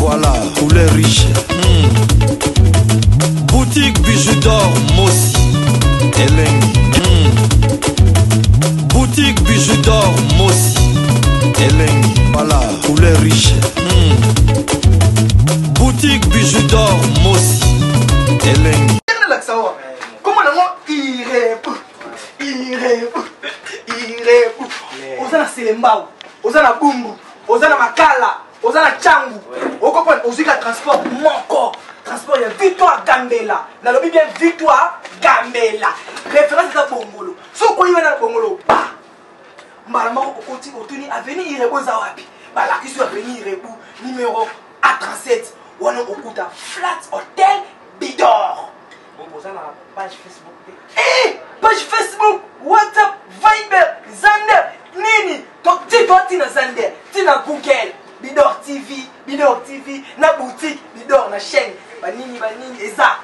Voilà, couleur riche. Boutique Bijou d'or Mossi. Elengi. Boutique Bijou d'or Mossi. Elengi. Voilà, couleur riche. Boutique Bijou d'or Mossi. Elengi. Nalakisa wa. Comment nango irebu. Irebu. Irebu. Oza na Selembao, oza na Bumbu, oza na Makala, oza na Tshangu. Okoprendre ozwi ka transport moko. Transport ya Victoire Gambela. Nalobi bien Victoire Gambela. Référence eza Bongolo. Soki okoyi wana na Bongolo ba mbala moko okoti otuni avenue Irebu eza wapi? Balakisi yo avenue Irebu numéro A37 wana okuta Flat Hotel Bidor. Oza na page Facebook te? Eh, page Facebook, WhatsApp, Viber, Zander, nini? To ti to ti na Zander, ti na Google, Bidor TV, Bidor TV, na boutique Bidor na chaîne, ba nini ba nini eza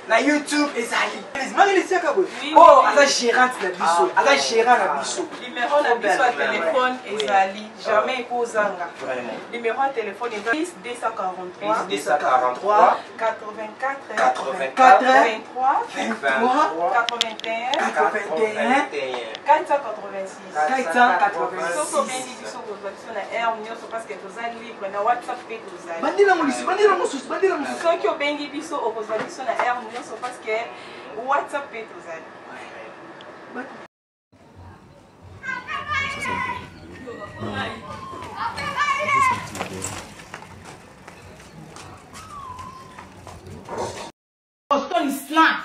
na YouTube ezali. Marie Lisiaka boye. Oh, aza gérante na biso, Ah, aza gérant na biso. Numéro na biso ya téléphone ezali jamais ekozanga. Vraiment. Numéro ya téléphone eza 10 243 243 84 84 23 23 81 81 486. 486. Soki obengi biso kozwa biso na heure nyonso parce que toza libre na WhatsApp mpe tozali. Bandela molisi, bandela mosusu, bandela mosusu. Soki obengi biso okozwa biso na heure nyonso parce que WhatsApp mpe tozali. Boston slang.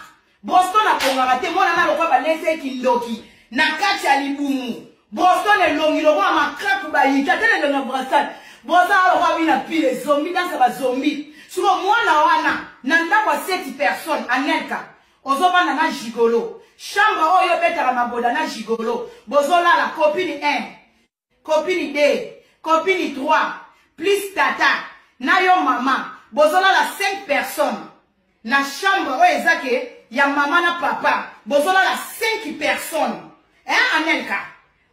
Boston akongaka te mwana na lokwa balesa ye kindoki na kati ya libumu. Boston elongi lokola makaku bayika te na elongi ya Boston. Boston alokola bina pile zombi dansa ba zombi. Siko mwana wana na ndako ya 7 personnes Anelka ozovanda na gigolo. Chambre oyo obetaka maboda na gigolo. Bozolala copine 1 copine 2 copine 3 plus tata na yo mama bozolala 5 personnes na chambre oyo eza ke ya mama na papa bozolala 5 personnes hein Anelka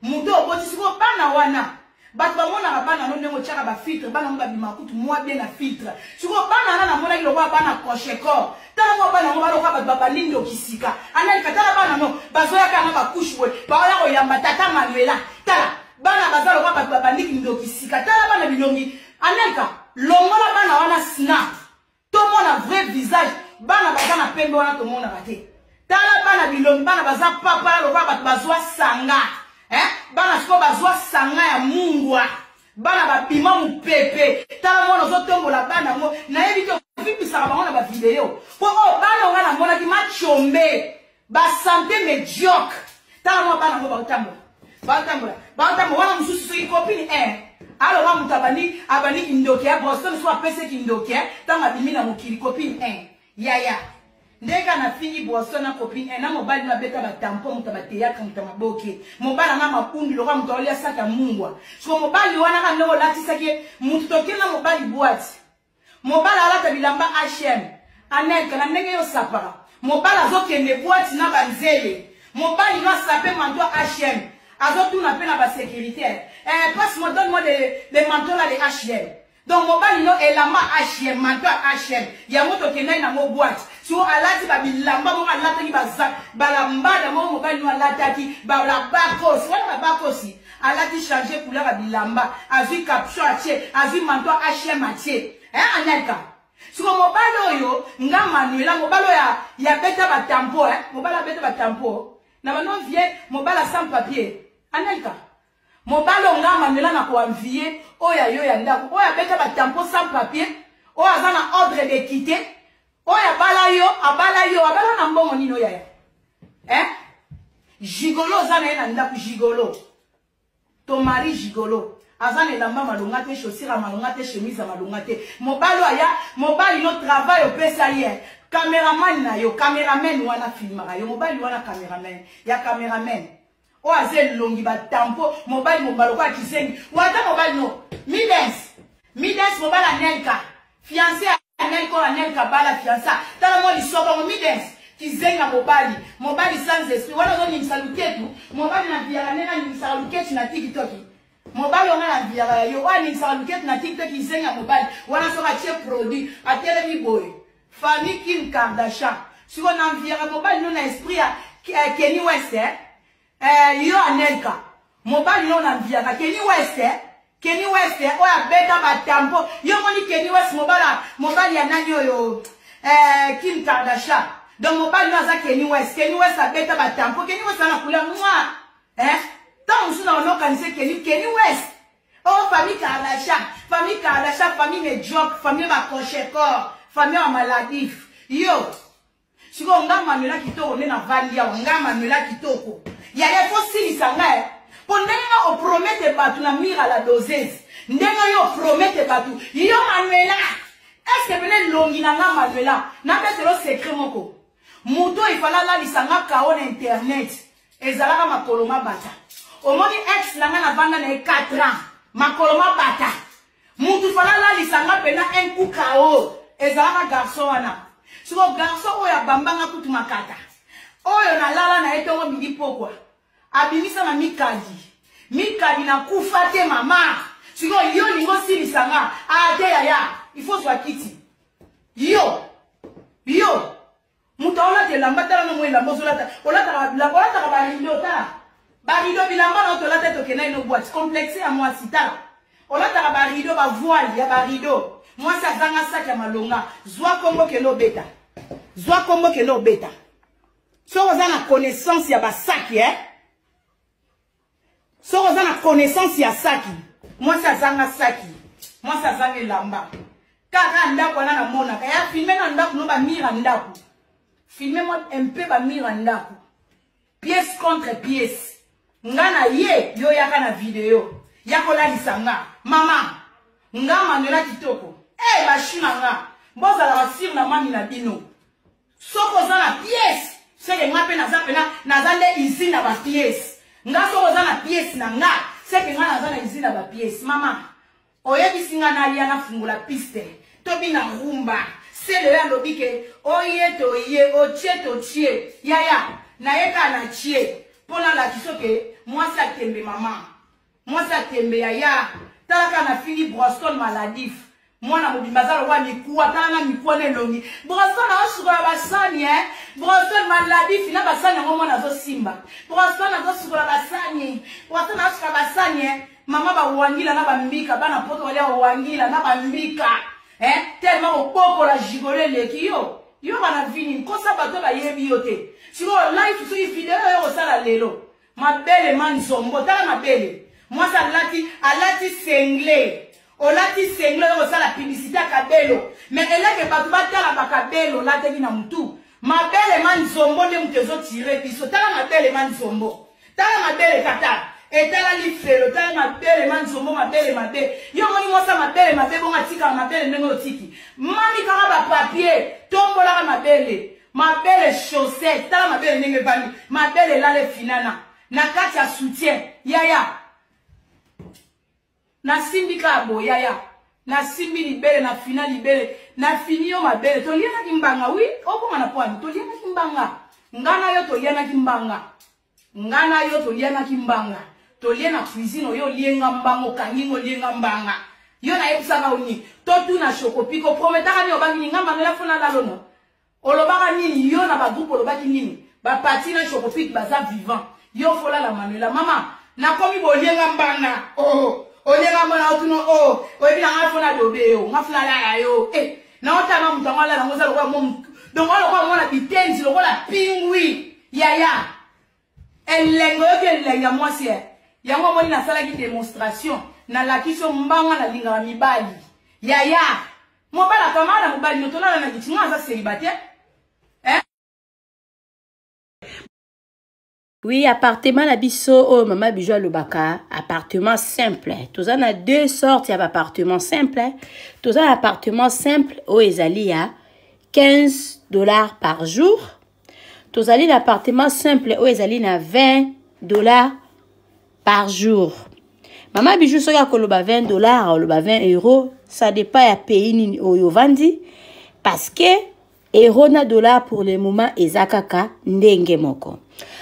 moto oboti sikoyo bana wana bato bamonaka bana no ndenge otyaka bafiltre bana ngo babimaka kutu mwa bien na filtre sikoyo bana wana namonaki lokola bana cochecor tala mwa bana yango balokola bato babandi ndoki sika Anelka tala bana no bazoyaka na bakushe boye baoya koyamba tata Manuela tala bana baza lokola bato babandi kindoki sika tala bana bilongi Anelka longola bana wana snap tomona vrai visage bana baza na pembe wana tomonaka te tala bana bilongi bana baza papala lokola bato bazwa sanga eh? bana sikoyo bazwa sanga ya mungwa bana babima mopepe tala mwana ozotombola bana yango nayebi te ovimbisaka bango na bavideo mpo oyo bana nga namonaki machombe basante mediocre tala mwa bana yango baotambola baotambola baotambola wana mosusu soki copine eh. aloba moto abandi abandi kindoki ya Boston so apesi kindoki ntango abimi na mokili copine eh. yaya ndenge kaka nafingi Boston na copine eh, na mobali no abeta batampo moto ya bateatre moto ya maboke mobali anga makumbi lokola moto aolia saki ya mungwa siko mobali wana kaka ndenge olatisaki ye moto tokenda mobali bwati mobali alata bilamba hm Anelka na ndenge yo osapaka mobali azokende bwati na banzele mobali no asape manto hm azotuna mpe na basécurité eh, passe moi donne moi le manteau là de hm donc mobali no elamba hm manto ya hm yango tokendaki nango bwati so alati babilamba moko alataki balambada moko mobali no alataki balabakosi wana babakosi alati change couleur ya bilamba azwi caption atie azwi manto ya hm atie eh, Anelka siko mobali oyo nga Manuela mobali oyo ya beta batampo eh? mobali abeta batampo na bano vie mobali sans papier Anelka mobali oyo nga Manuela na koenvie oyo ya yo ya ndako oyo abeta batampo sans papier oyo aza na ordre de quitter oyo abala yo abala yo abala na mbongo nini oyo yaya eh? gigolo oza na ye na ndako gigolo ton mari gigolo aza na elamba malonga te chaussure ya malonga te chemise ya malonga te mobali oyo aya mobali no travail opesa ye cameraman na yo cameraman wana filmaka yo mobali wana cameraman ya cameraman oyo aza elongi batampo mobali mobali lokola kizengi wata mobali no midens midens mobali Anelka fiancé Anelka oyo Anelka bala fiancé tala mwa lisoko yango midens kizenga mobali mobali sans esprit wana ozoningisa luketu mobali na viyaka ndenge aningisaka luketu na tikitoki. Mobali oyo nga na enviaka ya yo oyo aningisaka luketu na tiktok kizengi ya mobali wana soki atie produit atelemi boye famille Kim Kardashian sikoyo na enviaka mobali no na esprit ya eh, Kenny West eh? Eh, yo Anelka mobali no na enviaka Kenny West eh? Kenny West eh, oyo abeta batampo yo moni Kenny West mobala mobali ya nani oyo eh, Kim Kardashian donc mobali no aza Kenny West. Kenny West abeta batampo. Kenny West ana couleur noire eh ntango mosusu na banokanisa Kenny Kenny West oh famille Kardashian, famille Kardashian, famille médiocre, famille bacochecor, famille ya maladif. Yo sikoyo nga Manuela Kitoko nde navandi awa, nga Manuela Kitoko yaya fosilisa ngai mpo ndenge nga opromete bato na mire la dosese, ndenge yo opromete bato yo Manuela, eske pene elongi na nga Manuela nabetelo secret moko moto oyo ifala alalisa nga kao na internet ezalaka makolo mabata. Omoni ex na nga navanda na ye 4 ans, makolo mabata. Mutu fala alalisa nga mpena un coup kao ezalaka garçon wana. Siko garçon oyo abambanga kutu makata oyo nalala na ye ntongo midi pokwa abimisa na mikadi mikadi nakufa te mama. Sikoyo yo olingi osilisa nga ate yaya, il faut zwa kiti. Yo yo moto aolata elamba, tala nomo elamba ozolata, olataka barido, tala barido bilamba na tolata tokenda ino boîte complexe ya mwasi. Tala olataka barido, bavoile ya barido, mwasi azanga saki ya malonga. Zwa kombo kende obeta, zwa kombo kende obeta. Soki oza na connaissance ya basaki eh? Soki oza na connaissance ya saki, mwasi azanga saki, mwasi azanga elamba kaka ndako wana namonaka ya filme na ndako no bamire ya ndako, filme mwa un peu bamire ya ndako, pièce contre pièce. Nga na ye yo yaka na video ya kolalisa nga mama nga Manuela Kitoko. Eh bashu na nga bozala basire na mami na bino. Soki oza na pièce seke nga mpe naza mpena naza nde usine na bapièce. Nga soki oza na pièce na nga seke nga naza na usine na bapièce. Mama oyebisi nga nalia nafungola piste tobina rumba sele oyo alobi ke oye toye otie totie yaya naye kaka na tie mpo nalakisa ke mwasi atembe mama, mwasi atembe yaya. Tala kaka nafingi Broston maladif, mwana mobimba aza lokola mikuwa, tala na mikuwa na elongi. Broston azosukola basani e Broston maladif na basani yango mwana azosimba. Broston azosukola basani, Broston azosukola basani e mama bawangila na bambika bana poto balia bawangila na bambika eh tellement kobokola gigolo eleki yo yo bana vini nkosa bato bayebi yo te. Sikoyo life soki video oyo kosala lelo mabele ma nzombo, tala mabele mwasi alati, alati sengle, olati sengle oyo kosala publicité ya kabelo mais eleke bato batala bakabelo olataki na mutu mabele ma nzombo nde moto ezotire biso. Tala mabele ma nzombo, tala mabele kata etala lifelo, tala mabele ma nzombo, mabele mabe. Yo omoni mwasi ya mabele mabe bongo atikaka mabele ndenge otiki mami kaka bapapier tombolaka mabele mabele chaussette. Tala mabele ndenge evandi, mabele elala efinana na kati ya soutien yaya. Nasimbi kaka boye yaya, nasimbi libele na fina libele nafini yo mabele. Tolianaki mbanga wi okoma na pwani, tolianaki mbanga nga na yo, tolianaki mbanga nga na yo, tolianaki mbanga tolie na cuisine oyo olienga mbanga okangi ngo olienga mbanga. Yo nayebisaka oni totuna shokopiko prometaka nini obaki nini nga Manuela fona lalono olobaka nini yo na bagroupe olobaki nini bapati na shokopik baza vivant yo folala Manuela mama nakomi bolienga mbanga oh olienga mbanga otuna oh oyebi na nga fona dobe yo nga fona lala yo eh naotanga moto yango alala yango oza lokola mo donc oza lokola mwana bitenzi lokola pingwi yaya elenge oyoki elenge ya mwasi yango omoni nasalaki démonstration nalakisi yo mbanga nalingaka mibali yaya mobali akamaka na mobali no tolala na kiti nga aza célibataire eh? Oui, appartement na biso oyo mama Bijou alobaka appartement simple. Toza na deux sortes ya appartement simple. Toza na appartement simple oyo ezali ya 15 $ par jour. Tozali na appartement simple oyo ezali na 20 $ par jour. Mama Bijou soki akoloba 20 $, aloba 20 €, ça dépend ya pays nini oyo ovandi, parce que euro na dollar pour le moment eza kaka ndenge moko.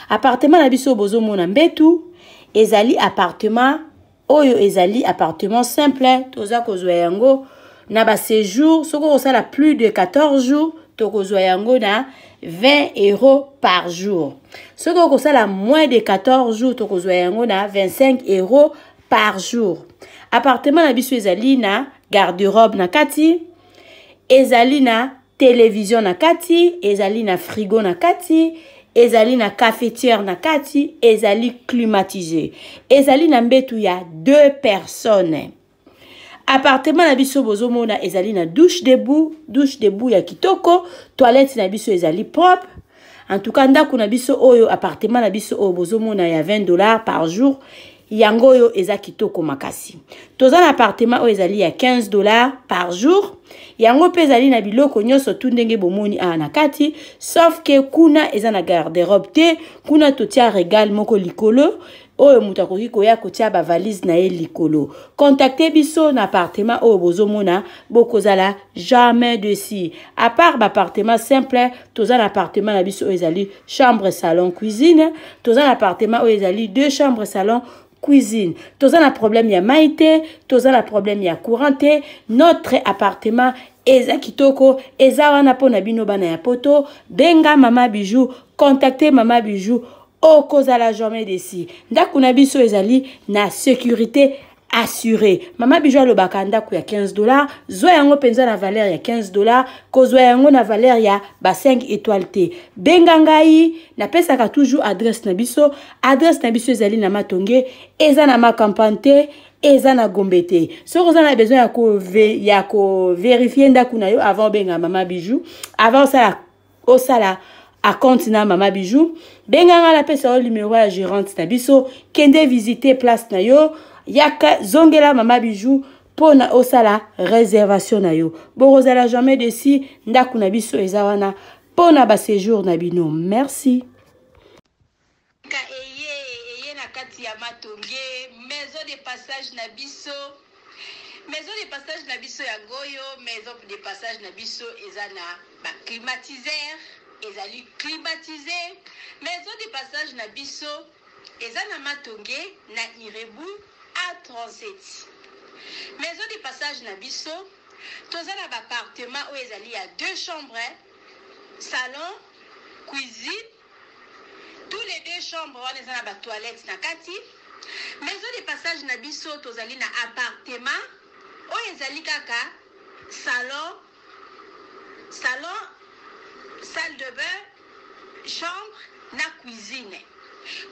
Appartement na biso bozomona mbetu ezali appartement. Oyo ezali appartement simple, toza kozwa yango na ba séjour. Soki okosala plus de 14 jours, tokozwa yango na 20 euros par jour. Soki okosala moins de 14 jours, tokozwa yango na 25 euros par jour. Appartement na biso ezali na garde-robe na kati, ezali na télévision na kati, ezali na frigo na kati, ezali na cafetière na kati, ezali climatisé, ezali na mbetu ya 2 personnes. Appartement na biso bozomona ezali na douche debout, douche debout ya kitoko, toilette na biso ezali propre. En tout cas ndako na biso oyo, appartement na biso oyo bozomona ya 20 $ par jour, yango oyo eza kitoko makasi. Toza na appartement oyo ezali ya 15 $ par jour, yango mpe ezali na biloko nyonso tu ndenge bomoni awa na kati, sauf que kuna eza na garde-robe te. Kuna totia regale moko likolo oyo moto akoki koya kotia ba valise na ye likolo. Contacte biso na appartement oyo bozomona, bokozala jamais déçu. À part ba appartement simple, toza na appartement na biso oyo ezali chambre, salon, cuisine. Toza na appartement oyo ezali 2 chambres, salon, cuisine. Toza na problème ya mai te, toza na problème ya courant te. Notre appartement eza kitoko, eza wana mpona bino bana ya poto. Benga Mama Bijou, contacte Mama Bijou, okozala jamais déçu. Ndako na biso ezali na sécurité assurée. Mama Bijou alobaka ndako ya 15 $, zwa yango mpenza na valeur ya 15 $, kozwa yango na valeur ya ba 5 étoiles te. Benga ngai, napesaka toujours adresse na biso. Adresse na biso ezali na Matonge, eza na Macampagne te, eza na Gombe te. Soki oza na besoin ya kovérifier ndako na yo avant obenga Mama Bijou, avant osala acompte na Mama Bijou, benga nga, napesa yo numéro ya gérante na biso. Kende visiter place na yo, yaka zongela Mama Bijou mpona osala réservation na yo. Bokozala jamais déçu. Ndako na biso eza wana mpona baséjour na bino. Merci. Ka eye na kati ya Matonge, maison de passage na biso. Maison de passage na biso yango oyo. Maison de passage na biso eza na baclimatiseur, ezali climatisé. Maison de passage na biso eza na Matonge, na Irebu A37. Maison de passage na biso, toza na baappartement oyo ezali ya deux chambres, salon, cuisine. Tous les deux chambres wana eza na batoilette na kati. Maison de passage na biso, tozali na appartement oyo ezali kaka salon, salle de bain, chambre na cuisine.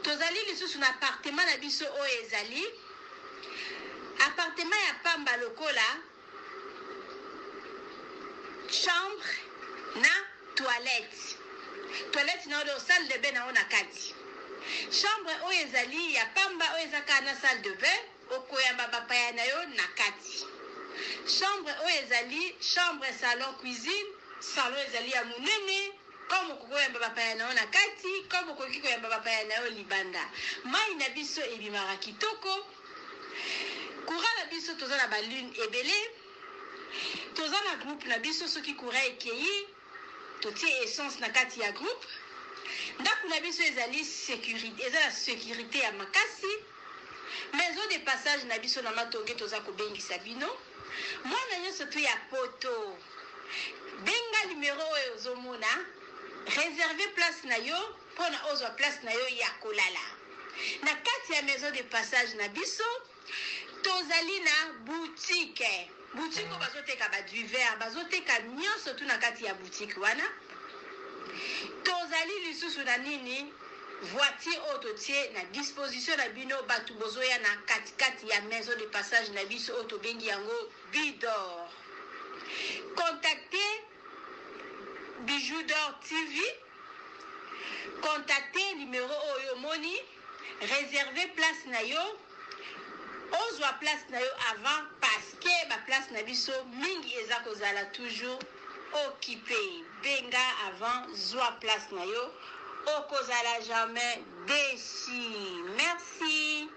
Tozali lisusu na appartement na biso oyo ezali appartement ya pamba lokola chambre na toilette na oyo salle de bain na oyo na kati. Chambre oyo ezali ya pamba, oyo eza kaka na salle de bain, okoyamba bapaya na yo na kati. Chambre oyo ezali chambre, salon, cuisine. Salon ezali ya monene, comme okoki koyamba bapaya na yo na kati, comme okoki koyamba bapaya na yo libanda. Mai na biso ebimaka kitoko. Courant na biso, toza na balune ebele, toza na groupe na biso. Soki courant ekei, totie essence na kati ya groupe. Ndako na biso ezali sécurité, eza na sécurité ya makasi. Maison de passage na biso na Matonge, toza kobengisa bino mwana nyonso tu ya poto. Benga numero oyo ozomona, réserve place na yo mpona ozwa place na yo ya kolala na kati ya maison de passage na biso. Tozali na boutique, boutique oyo bazoteka badivers, bazoteka nyonso tu na kati ya boutique wana. Tozali lisusu na nini? Voiture oyo totie na disposition na bino bato bozoya na katikati ya maison de passage na biso oyo tobengi yango Bidor. Contacte Bijou d'Or TV, contacte numéro oyo omoni, réserve place na yo, ozwa place na yo avant, parce que baplace na biso mingi eza kozala toujours occupé. Benga avant, zwa place na yo, okozala jamais déçu. Merci.